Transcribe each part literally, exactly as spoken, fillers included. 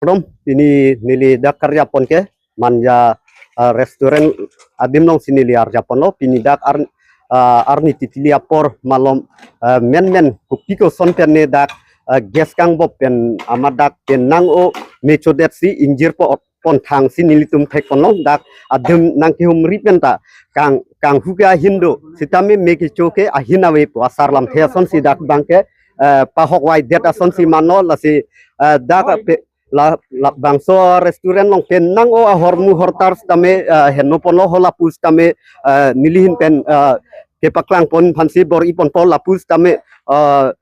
Kardom, pini neli dak karjapon ke Manja, eh, restaurant adim alongsi neli arjaponlo. Pini dak ar, eh, arni titili apor malom, eh, menmen kopi koson pen ne dak, eh, gas kangbop pen amat dak penang-o me chodet si ingjir po pon thang si nelitum thekponlong, dak adim nangkehumri penta kang, kanghu ke ahin do, sitame me kecho ke ahin avepo, asar lamthe asonsi dak abangke, eh, pahokvaidet asonsi manlo. Lasi, eh, dak pe, la, labangso restaurant along penang-o ahormu hortar sitame, eh, henoponlo, ho lapu sitame, eh, nelihin pen, eh, kepaklangpon aphansi bor-iponpo, lapu sitame, eh,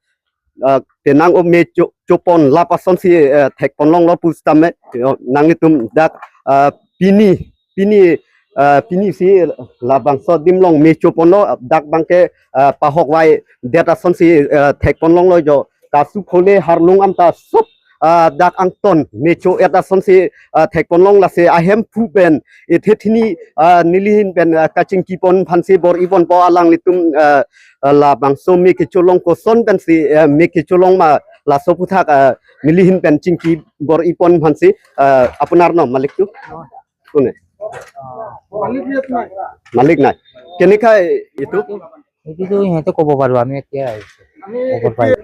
eh, penang-o me cho, chopon lap asonsi, eh, thekponlonglo pu sitame, yo, nanglitum dak, eh, pini, pini, eh, pini si labangso adim along me choponlo, dak abangke, eh, pahokvaidet asonsi, eh, thekponlonglo jo. Kasu khole harlung anta sop, eh, dak angton me cho-et asonsi, eh, thekponlong. Lasi ahemphu pen, ithe thini, eh, nelihin pen, eh, kachingkipon aphansi bor-iponpo alanglitum, eh, eh, labangso me kecholong koson pensi, eh, me kecholong ma, laso aphuthak, eh, nelihin pen chingki bor-ipon aphansi, eh, আপোনাৰ নাম মালিকটো কোনে? মালিক নাই। কেনেকা এইটো? এইটোতো সিহঁতে ক'ব পাৰিব, আমি এতিয়া আহিছোঁ। ক'ব পাৰিব।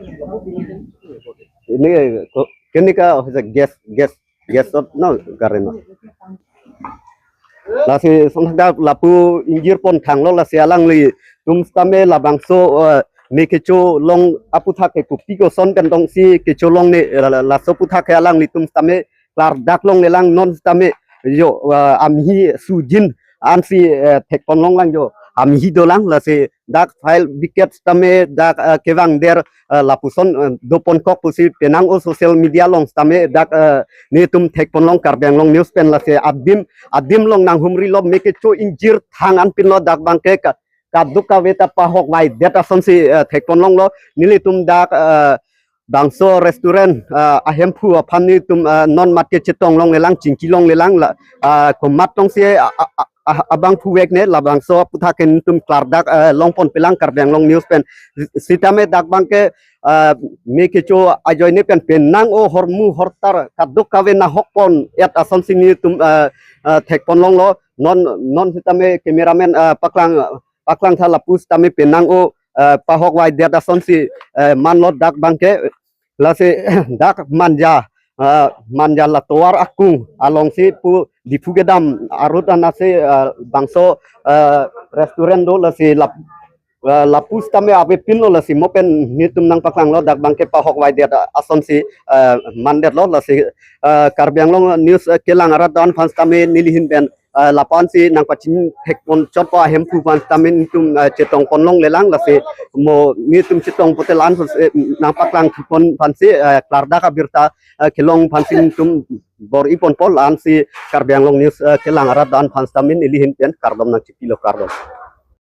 এনে ক-, কেনেকা হৈছে গেছ, গেছ, গেছত ন current? Lasi sonthak dak lapu ingjir pon thanglo, lasi alanglitum sitame labangso, eh, me kecholong aphuthak ke kopi koson pen tongsi kecholongne, la, la, laso aphuthak ke alanglitum sitame klardak longlelang, non sitame jo, eh, amhi sujin ansi, eh, thekponlonglang jo. Amhi dolang, lasi dak fire brigade sitame dak, eh, kevangdet, eh, lapuson, eh, doponkok pusi penang-o social media along sitame dak, eh, netum thekponlong Karbi Anglong News pen. Lasi adim, adim along nanghumrilo, me kecho ingjir thang anpinlo, dak abangke ka, kadokave ta pahokvaidet asonsi, eh, thekponlonglo. Nelitum dak, eh, bangso restaurant, eh, ahemphu aphan netum, eh, non mat ke chetonglonglelang, chingkilonglelang la, eh, komat tongsi, ah, ah, ah, ah, abangphu vek ne, labangso aphuthak ke netum klardak, eh, longponpelang Karbi Anglong News pen. Sitame dak abangke, eh, me kecho ajoine pen penang-o hormu hortar kadokave nahokpon-et asonsi netum, eh, eh, thekponlonglo. Non, non sitame cameraman, eh, paklang, paklangtha, lapu sitame penang-o, eh, pahokvaidet asonsi, eh, manlo dak abangke. Lasi dak Manja, eh, Manja la tovar akung alongsi pu Diphu kedam arut anasi, eh, bangso, eh, restaurant do, lasi lap, eh, lapu sitame avepinlo, lasi mo pen netum nangpaklanglo, dak abangke pahokvaidet asonsi, eh, mandetlo. Lasi, eh, Karbi Anglong News, eh, kelang arat do-an aphan sitame nelihin pen, eh, lapu-ansi nangpachini thekpon chotpo ahemphu aphan sitame netum, eh, chetongponlonglelang. Lasi mo netum chetong pote la-an, eh, nangpaklangthipon aphansi, eh, klardak abirta, eh, kelong aphansi netum bor-iponpo, la-ansi Karbi Anglong News, eh, kelang arat do-an aphan sitame nelihin pen kardom nangchipilo, kardom.